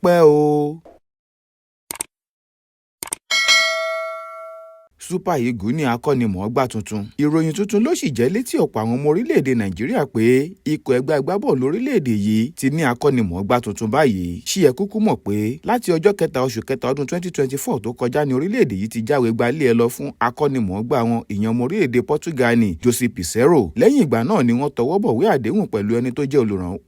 Ọpẹ́ o. Super Eagles ní akọ́nimọ̀ọ́gbá tuntun. Ìròyìn tuntun ló sì jẹ́ létí ọ̀pọ̀ àwọn ọmọ orílẹ̀-èdè Nàìjíríà pé ikọ̀ ẹgbẹ́ agbábọ́ọ̀lù orílẹ̀-èdè yìí ti ní akọ́nimọ̀ọ́gbá tuntun báyìí. Ṣé ẹ kúkú mọ̀ pé láti ọjọ́ 3 oṣù kẹta ọdún 2024 tó kọjá ní orílẹ̀-èdè yìí ti jáwé gbalé ẹ lọ fún akọ́nimọ̀ọ́gbá wọn, ìyẹn ọmọ orílẹ̀-èdè Portugal ní Jose Peseiro. Lẹ́yìn ìgbà náà ni wọ́n tọwọ́ bọ̀wé àdéhùn pẹ̀lú ẹni tó jẹ́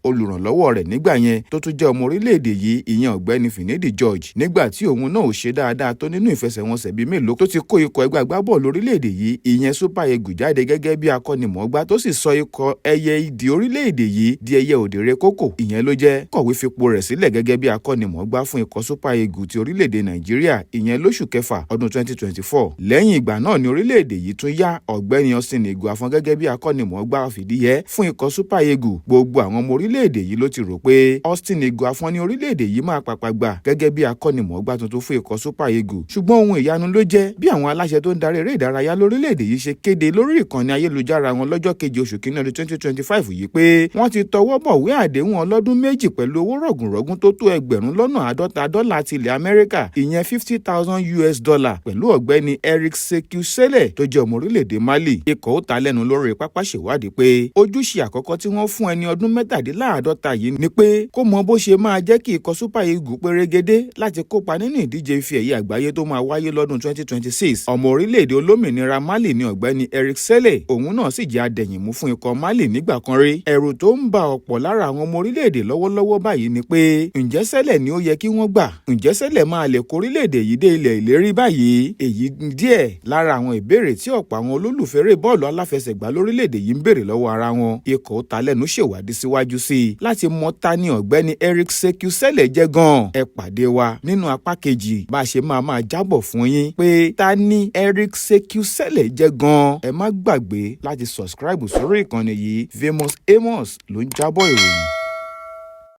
olùrànlọ́wọ́ rẹ̀ nígbà yẹn, tó tún jẹ́ ọmọ orílẹ̀-èdè yìí, ìyẹn Ọ̀gbẹ́ni Finidi George, nígbà tí òun náà ò ṣe dáadáa tó nínú ìfẹsẹ̀wọnsẹ̀ bíi mélòó tó ti kó ikọ̀ ẹgbẹ́ agbábọ́ọ̀lù orílẹ̀-èdè yìí, ìyẹn Super Eagles, jáde gẹ́gẹ́ bí akọ́nimọ̀ọ́gbá, tó sì sọ ikọ̀ ẹyẹ idì orílẹ̀-èdè yìí di ẹyẹ òdèrè kókò. Ìyẹn ló jẹ́ kọ̀wé fipò rẹ̀ sílẹ̀ gẹ́gẹ́ bí akọ́nimọ̀ọ́gbá fún ikọ̀ Super Eagles ti orílẹ̀-èdè Nàìjíríà, ìyẹn lóṣù kẹfà ọdún 2024. Lẹ́yìn ìgbà náà ni orílẹ̀-èdè yìí tún yá Ọ̀gbẹ́ni Austin Eguavoen gẹ́gẹ́ bí akọ́nimọ̀ọ́gbá fìdíhẹ fún ikọ̀ Super Eagles. Gbogbo àwọn ọmọ orílẹ̀-èdè yìí ló ti rò pé Austin Eguavoen ní orílẹ̀-èdè yìí máa pàpà gbà gẹ́gẹ́ bí akọ́nimọ̀ọ́gbá tuntun fún ikọ̀ Super Eagles. Ṣùgbọ́n ohun ìyanu ló jẹ́ bí àwọn aláṣẹ tó ń darí eré ìdárayá lórílẹ̀-èdè yìí ṣe kéde lórí ìkànnì ayélujára wọn lọ́jọ́ 7 oṣù 1 ọdún 2025 yìí pé wọ́n ti tọwọ́ bọ̀wé àdéhùn ọlọ́dún 2 pẹ̀lú owó rọ̀gùnrọ̀gùn tó tó 50,000 dọ́là tilẹ̀ Amẹ́ríkà, ìyẹn US$50,000, pẹ̀lú Ọ̀gbẹ́ni Eric Sekou Chelle tó jẹ́ ọmọ orílẹ̀-èdè Mali. Ikọ̀ ó ta lẹ́nu lórí pápá ṣèwádìí pé ojúṣe àkọ́kọ́ tí wọ́n fún ẹni ọdún 47 yìí ni pé kó mọ bó ṣe máa jẹ́ kí ikọ̀ Super Eagles pérégedé láti kópa nínú ìdíje ife ẹ̀yẹ àgbáyé tó máa wáyé lọ́dún 2026. Ọmọ orílẹ̀-èdè olómìnira Mali ní Ọ̀gbẹ́ni Eric Chelle, òun náà sì jẹ́ adẹ̀yìnmú fún ikọ̀ Mali nígbà kan rí. Ẹ̀rù tó ń ba ọ̀pọ̀ lára àwọn ọmọ orílẹ̀-èdè lọ́wọ́lọ́wọ́ báyìí ni pé, ǹjẹ́ Chelle ni ó yẹ kí wọ́n gbà? Ǹjẹ́ Chelle máa lè kó orílẹ̀-èdè yìí dé ilẹ̀ ìlérí báyìí? Èyí díẹ̀ lára àwọn ìbéèrè tí ọ̀pọ̀ àwọn olólùfẹ́ eré bọ́ọ̀lù aláfẹsẹ̀gbá lórílẹ̀-èdè yìí ń béèrè lọ́wọ́ ara wọn. Ikọ̀ ó ta lẹ́nu ṣèwádìí síwájú sí i láti mọ ta ni Ọ̀gbẹ́ni Eric Sekou Chelle jẹ́ gan-an. Ẹ pàdé wa nínú apá kejì bá a ṣe máa máa jábọ̀ fún yín pé ta ni Eric Sekou Chelle jẹ́ gan-an. Ẹ má gbàgbé láti subscribe sórí ìkànnì yìí. Famous Amos ló ń jábọ̀ ìròyìn.